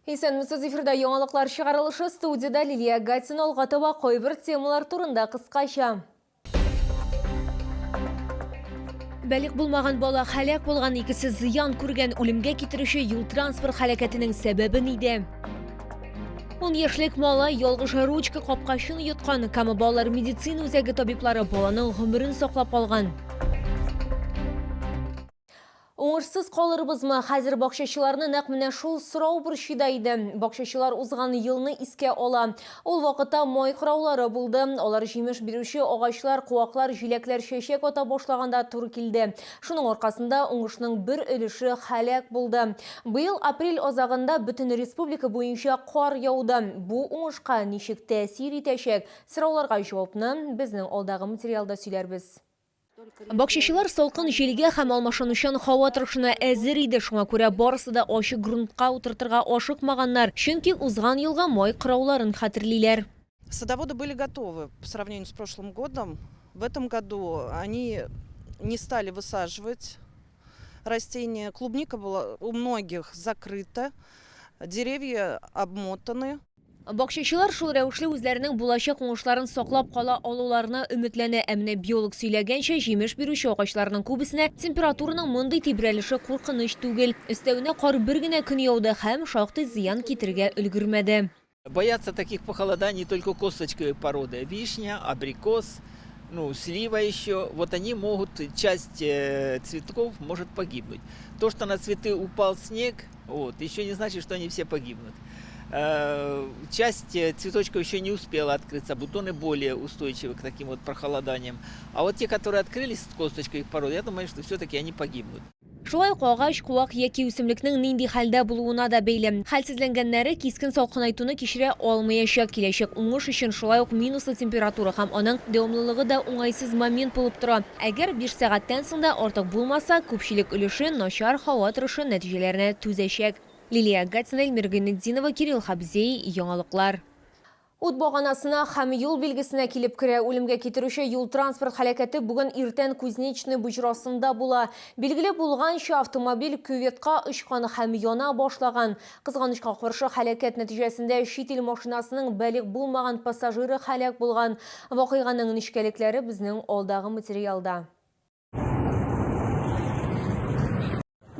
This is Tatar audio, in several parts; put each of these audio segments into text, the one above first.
Исәнмесез, эфирда яңалыклар чыгарылышы, студиядә Лилия Гатина. Алга таба кайбер темалар турында кыскача. Бәлик булмаган бала һәлак булган, икесе зыян күргән, үлемгә китерүче юл-транспорт һәлакәтенең сәбәбе нидә? 10 яшьлек малай ялгыш ручка капкачын йоткан. Кама балалар медицина үзәге табиблары баланың гомерен саклап калган. Уңышсыз калырбызмы? Хәзер бакчачыларны нәкъ менә шул сорау борчый да иде. Бакчачылар узган елны искә ала. Ул вакытта май кыраулары булды. Алар җимеш бирүче агачлар, куаклар, җиләкләр чәчәк ата башлаганда туры килде. Шуның аркасында уңышның бер өлеше һәлак булды. Быел апрель азагында бөтен республика буенча кар яуды. Бу уңышка ничек тәэсир итәчәк? Сорауларга җавапны безнең алдагы материалда сөйләрбез. Бакчачылар салкын җилгә һәм алмашынучан һава торышына әзер иде, шуңа күрә барысы да ачык грунтка утыртырга ашыкмаганнар, чөнки узган елгы май кырауларын хәтерлиләр. Садоводы были готовы по сравнению с прошлым годом. В этом году они не стали высаживать растения. Клубника была у многих закрыта, деревья обмотаны. Бакчачылар шул рәвешле үзләренең булачак уңышларын саклап кала алуларына өметләнә. Ә менә биолог сөйләгәнчә, җимеш бирүче агачларның күбесенә температураның мондый тибрәлеше куркыныч түгел. Өстәвенә, кар бер генә көн яуды һәм шактый зыян китерергә өлгермәде. Боятся таких похолоданий только косточковые породы. Вишня, абрикос, ну, слива еще. Вот они могут, часть цветков может погибнуть. То, что на цветы упал снег, вот, еще не значит, что они все погибнут. Часть цветочков еще не успела открыться, бутоны более устойчивы к таким вот прохолоданиям. А вот те, которые открылись с косточкой их породы, я думаю, что все-таки они погибнут. Шулай ук агач, куак яки үсемлекнең нинди хәлдә булуына да бәйле. Хәлсезләнгәннәре кискен салкынайтуны кичерә алмаячак. Киләчәк уңыш өчен шулай ук минуслы температура һәм аның дәвамлылыгы да уңайсыз момент булып тора. Әгәр биш сәгатьтән соң да артык булмаса, күпчелек өлеше начар һава торышы нәтиҗәләренә түзәчәк. Лилия Гатина, Эльмира Гыйнетдинова, Кирилл Хабзей, Яңалыклар. Ут баганасына һәм юл билгесенә килеп керә. Үлемгә китерүче юл-транспорт һәлакәте бүген иртән Кузнечный боҗрасында була. Билгеле булганча, автомобиль кюветка очкан һәм яна башлаган. Кызганычка каршы, һәлакәт нәтиҗәсендә чит ил машинасының балигъ булмаган пассажиры һәлак булган. Вакыйганың нечкәлекләре безнең алдагы материалда.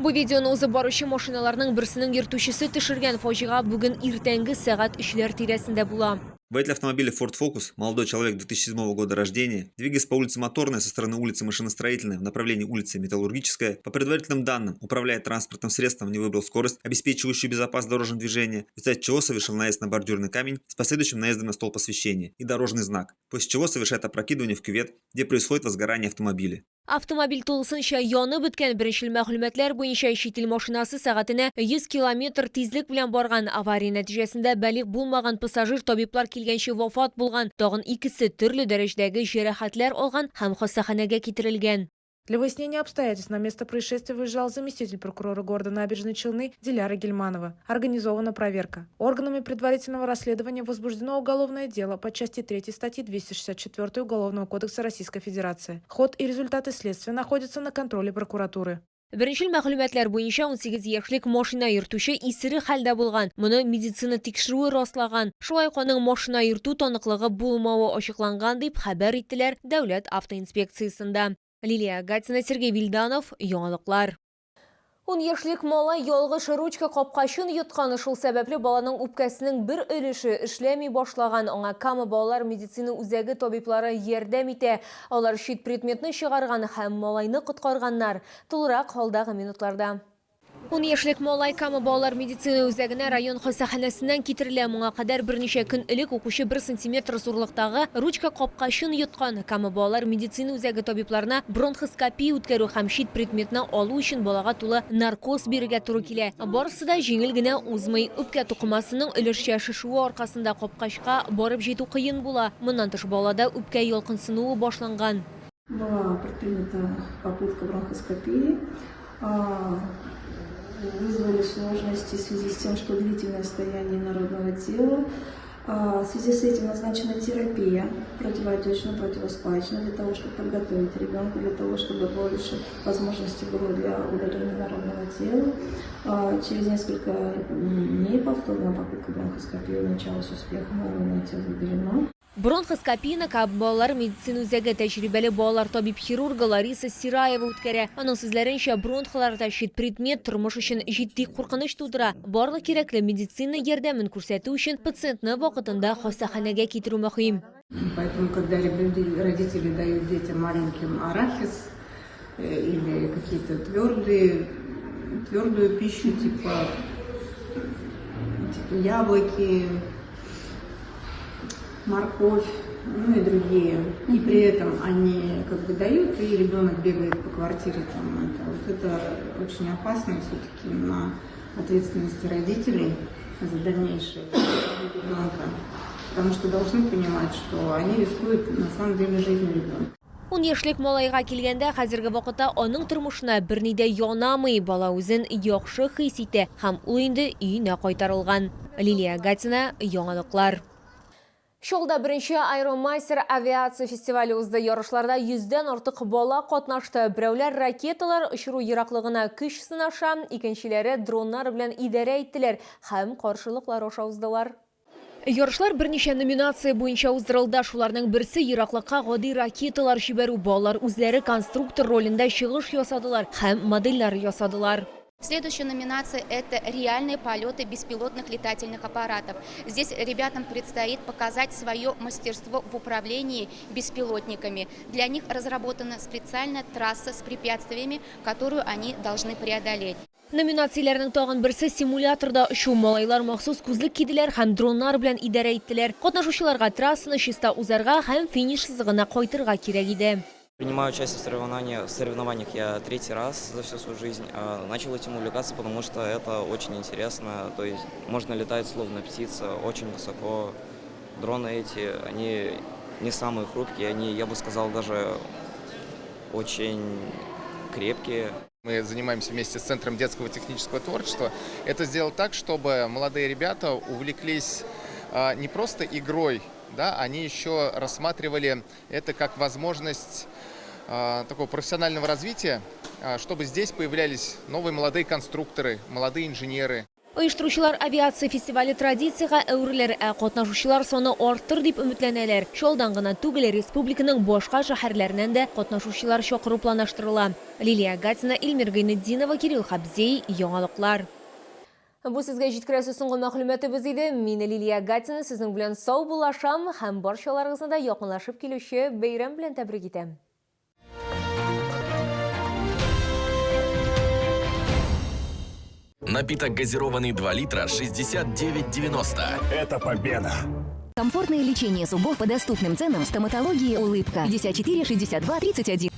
Бу видеоны узып баручы машиналарның берсенең йөртүчесе төшергән. Фаҗига бүген иртәнге сәгать өчләр тирәсендә була. Водитель автомобиля Ford Focus, молодой человек 2007 года рождения, двигаясь по улице Моторная со стороны улицы Машиностроительная в направлении улицы Металлургическая, по предварительным данным, управляя транспортным средством, не выбрал скорость, обеспечивающую безопасность дорожного движения, в результате чего совершил наезд на бордюрный камень с последующим наездом на столб освещения и дорожный знак, после чего совершает опрокидывание в кювет, где происходит возгорание автомобиля. Автомобиль тулысынча янып беткән. Беренчел мәгълүматлар буенча, чит ил машинасы сәгатенә 100 километр тизлек белән барган. Авария нәтиҗәсендә балигъ булмаган пассажир табиблар килгәнче вафат булган. Тагын икесе төрле дәрәҗәдәге җәрәхәтләр алган һәм хастаханәгә китерелгән. Для выяснения обстоятельств на место происшествия выезжал заместитель прокурора города Набережной Челны Диляра Гильманова. Организована проверка. Органами предварительного расследования возбуждено уголовное дело по части 3 статьи 264 Уголовного кодекса Российской Федерации. Ход и результаты следствия находятся на контроле прокуратуры. Беренчел мәгълүматлар буенча, 18 яшьлек машина йөртүче исерек хәлдә булган. Моны медицина тикшерүе раслаган. Шулай ук аның машина йөртү таныклыгы булмавы ачыкланган, дип хәбәр иттеләр Дәүләт автоинспекциясендә. Лилия Гатина, Сергей Вильданов, Яңалыклар. Ун яшьлек малай ялгыш ручка капкачын йоткан, шул сәбәпле баланың үпкәсенең бер өлеше эшләми башлаган. Аңа Кама балалар медицина үзәге табиблары ярдәм итә. Алар чит предметны чыгарган һәм малайны коткарганнар. Тулырак алдагы минутларда. Ун яшьлек малай Кама балалар медицина үзәгенә район хастаханәсеннән китерелә. Моңа кадәр берничә көн элек укучы бер сантиметр зурлыктагы ручка капкачын йоткан. Кама балалар медицина үзәге табибларына бронхоскопия үткәрү һәм чит предметны алу өчен балага тулы наркоз бирергә туры килә. Барысы да җиңел генә узмый. Үпкә тукымасының өлешчә шешүе аркасында капкачка барып җитү кыен була. Моннан тыш балада үпкә ялкынсынуы башланган. Была предпринята попытка бронхоскопии. Вызвали сложности в связи с тем, что длительное стояние народного тела. В связи с этим назначена терапия противоотечная, противоспаечная, для того, чтобы подготовить ребенка, для того, чтобы больше возможностей было для удаления народного тела. Через несколько дней Повторная попытка бронхоскопии увенчалась успехом, инородное тело удалено. Бронхоскопияне Кама балалар медицина үзәге тәҗрибәле балалар табиб-хирургы Лариса Сираева үткәрә. Аның сүзләренчә, бронхларда чит предмет тормыш өчен җитди куркыныч тудыра. Барлык кирәкле медицина ярдәмен күрсәтү өчен пациентны вакытында хастаханәгә китерү мөһим. Поэтому, когда родители дают детям маленьким арахис или какие-то твердую пищу, типа яблоки, морковь, ну и другие. И при этом они как бы дают, и ребенок бегает по квартире. Там, это, вот это очень опасно, все-таки на ответственности родителей за дальнейшее ребенка. Потому что должны понимать, что они рискуют на самом деле жизнью ребенка. 10 яшьлек малайга килгәндә, хәзерге вакытта аның тормышына берни дә янамый, бала үзен яхшы хис итә һәм ул инде өенә кайтарылган. Лилия Гатина, яңалыклар. Чаллыда беренче Аэромастер авиация фестивале узды. Ярышларда 100дән артык бала катнашты. Берәүләр ракеталар очыру ераклыгына көч сынаша, икенчеләре дроннар белән идарә иттеләр һәм каршылыклар аша уздылар. Ярышлар берничә номинация буенча уздырылды. Шуларның берсе ераклыкка гади ракеталар җибәрү. Балалар үзләре конструктор ролендә чыгыш ясадылар һәм модельләр ясадылар. Следующая номинация – это реальные полеты беспилотных летательных аппаратов. Здесь ребятам предстоит показать свое мастерство в управлении беспилотниками. Для них разработана специальная трасса с препятствиями, которую они должны преодолеть. Номинацияләрнең тагын берсе симуляторда очу. Малайлар махсус күзлек киделәр һәм дроннар белән идарә иттеләр. Катнашучыларга трассаны чиста узарга һәм финиш сызыгына кайтырга кирәк иде. Принимаю участие в соревнованиях я третий раз за всю свою жизнь. Начал этим увлекаться, потому что это очень интересно. То есть можно летать словно птица, очень высоко. Дроны эти, они не самые хрупкие, они, я бы сказал, даже очень крепкие. Мы занимаемся вместе с Центром детского технического творчества. Это сделать так, чтобы молодые ребята увлеклись не просто игрой, да, они еще рассматривали это как возможность такого профессионального развития, чтобы здесь появлялись новые молодые конструкторы, молодые инженеры. Оештыручылар авиация фестивале традициягә әверелер, ә катнашучылар саны артыр дип өметләнәләр. Чаллыдан гына түгел, республиканың башка шәһәрләреннән дә катнашучылар чакыру планлаштырыла. Лилия Гатина, Эльмир Гайнетдинова, Кирилл Хабзей, яңалыклар. Бу сезгә җиткерәсе соңгы мәгълүматыбыз иде. Мин Лилия Гатина сезнең белән саубуллашам һәм барчаларыгызны да якынлашып килүче бәйрәм белән тәбрик итәм. Напиток газированный 2 литра 69,90. Это победа! Комфортное лечение зубов по доступным ценам в стоматологии «Улыбка». 54 62 31.